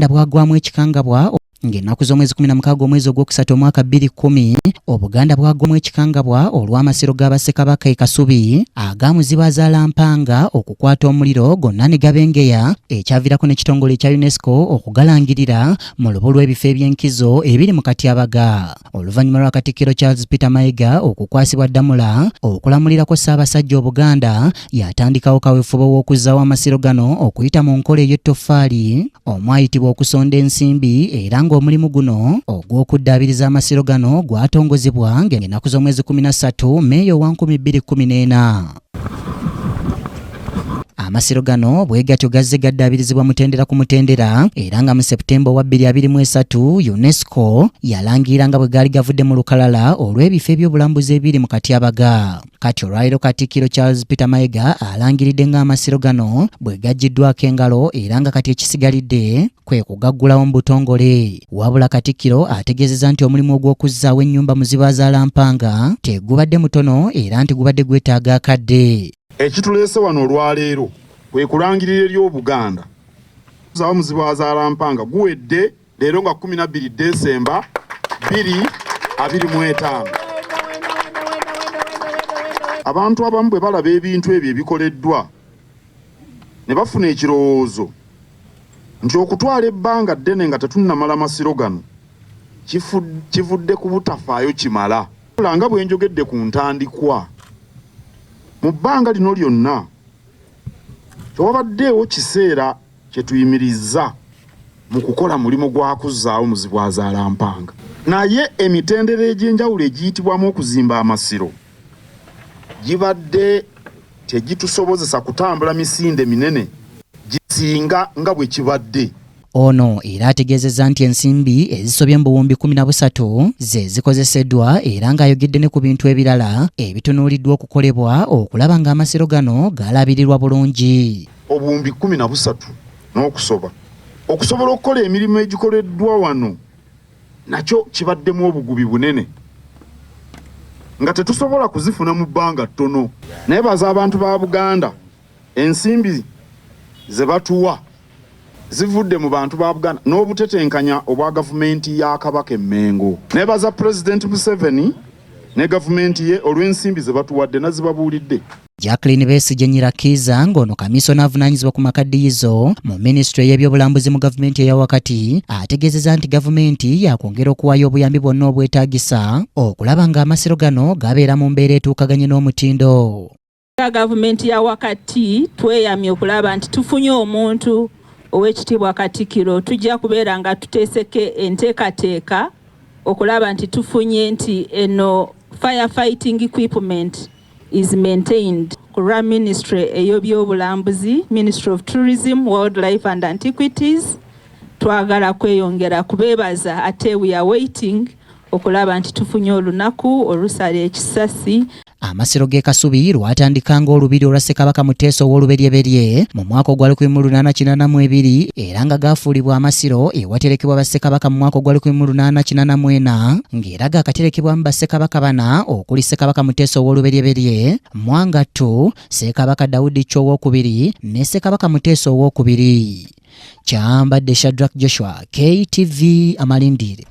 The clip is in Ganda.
Obuganda bwagwamu ekikangabwa ng'ennaku z'omwezi 16 omwezi ogwokusatu omwaka 2010. Obuganda bwagwamu ekikangabwa olw'amasiro ga Bassekabaka e Kasubi aga Muzibu azaala Mpanga okukwata omuliro gonna ne gabengeya, ekyaviirako n'ekitongole ekya UNESCO okugalangirira mu lubu lw'ebifo eby'enkizo ebiri mu katyabaga. Oluvannyuma lwa Katikkiro Charles Peter Mayiga okukwasibwa Ddamula okulamulirako Ssaabasajja Obuganda, yatandikawo kaweefube w'okuzzaawo amasiro gano okuyita mu nkola ey'ettoffaali omwayitibwa okusonda ensimbi, era ng'omulimu guno ogw'okuddaabiriza amasiro gano gwatongozebwa ng'ennaku z'omwezi 13 Meeyi owa 2014. Amasiro gano bwe gatyo gazze gaddaabirizibwa mutendera ku mutendera, era nga mu Seputemba owa 2023 UNESCO yalangirira nga bwe gaali gavudde mu lukalala olw'ebifo ebyobulambuzi ebiri mu katyabaga. Kati olwaleero Katikkiro Charles Peter Mayiga alangiridde ng'amasiro gano bwe gaggyiddwako engalo, era nga kati ekisigalidde kwe kugaggulawo mu butongole. Wabula Katikkiro ategeezezza nti omulimu ogw'okuzzaawo ennyumba Muzibu azaala Mpanga tegubadde mutono, era nti gubadde gwetaaga akadde. Ekituleese wano olwaleero kwe kulangirira eri Obuganda zaawo Muzibu azaala Mpanga guwedde leero nga 12 Desemba 2025. Abantu abamu bwe balaba ebintu ebyo ebikoleddwa ne bafuna ekirowoozo nti okutwala ebbanga ddene nga tetunnamala masiro gano kivudde ku butafaayo kimala. Nga bwe njogedde ku ntandikwa, mu bbanga lino lyonna tewabaddeewo kiseera kye tuyimirizza mu kukola mulimu gwa kuzzaawo Muzibu azaala Mpanga, naye emitendera egy'enjawulo egiyitibwamu okuzimba amasiro gibadde tegitusobozesa kutambula misinde minene gisinga nga bwe kibadde. Ono era ategeezezza nti ensimbi ezisobye mu buwumbi 13 ze zikozeseddwa, era ng'ayogedde ne ku bintu ebirala ebitunuuliddwa okukolebwa okulaba ng'amasiro gano galabirirwa bulungi. Obuwumbi 13 n'okusoba okusobola okukola emirimu egikoleddwa wano nakyo kibaddemu obugubi bunene nga tetusobola kuzifuna mu bbanga ttono. Neebaza abantu ba Buganda, ensimbi ze batuwa zivudde mu bantu ba Buganda n'obutetenkanya obwa gavumenti ya Kabaka e Mmengo. Neebaza Pulezidenti Museveni ne gavumenti ye olw'ensimbi ze batuwadde, nazibabuulidde. Jacqueline Besigye Nyirakiza, ng'ono kamisona avunaanyizibwa ku makaddiyizo mu minisitule y'ebyobulambuzi mu gavumenti eya wakati, ategeezezza nti gavumenti yakwongera okuwaayo obuyambi bwonna obwetaagisa okulaba ng'amasiro gano gabeera mu mbeera etuukaganye n'omutindo. Gavumenti ya wakati tweyamye okulaba nti tufunye omuntu ow'ekitiibwa Katikkiro. Tujja kubeera nga tuteeseko enteekateeka okulaba nti tufunye nti eno firefighting equipment is maintained ku lwa ministry ey'ebyobulambuzi, Ministry of Tourism, Wildlife and Antiquities. Twagala kweyongera kubeebaza, ate we are waiting okulaba nti tufunye olunaku olusala ekisasi. Amasiro g'e Kasubi lwatandika ng'olubiri olwa Ssekabaka Muteesa ow'oluberyeberye mu mwaka ogwa 1882, era nga gaafuulibwa amasiro ewaterekebwa bassekabaka mu mwaka ogwa 1884, ng'era gaakaterekebwamu bassekabaka bana okuli Ssekabaka Muteesa ow'oluberyeberye, Mwanga II, Ssekabaka Daudi Chwa ow'okubiri ne Ssekabaka Muteesa ow'okubiri. Kyambadde Shadrack Joshua, KTV Amalindire.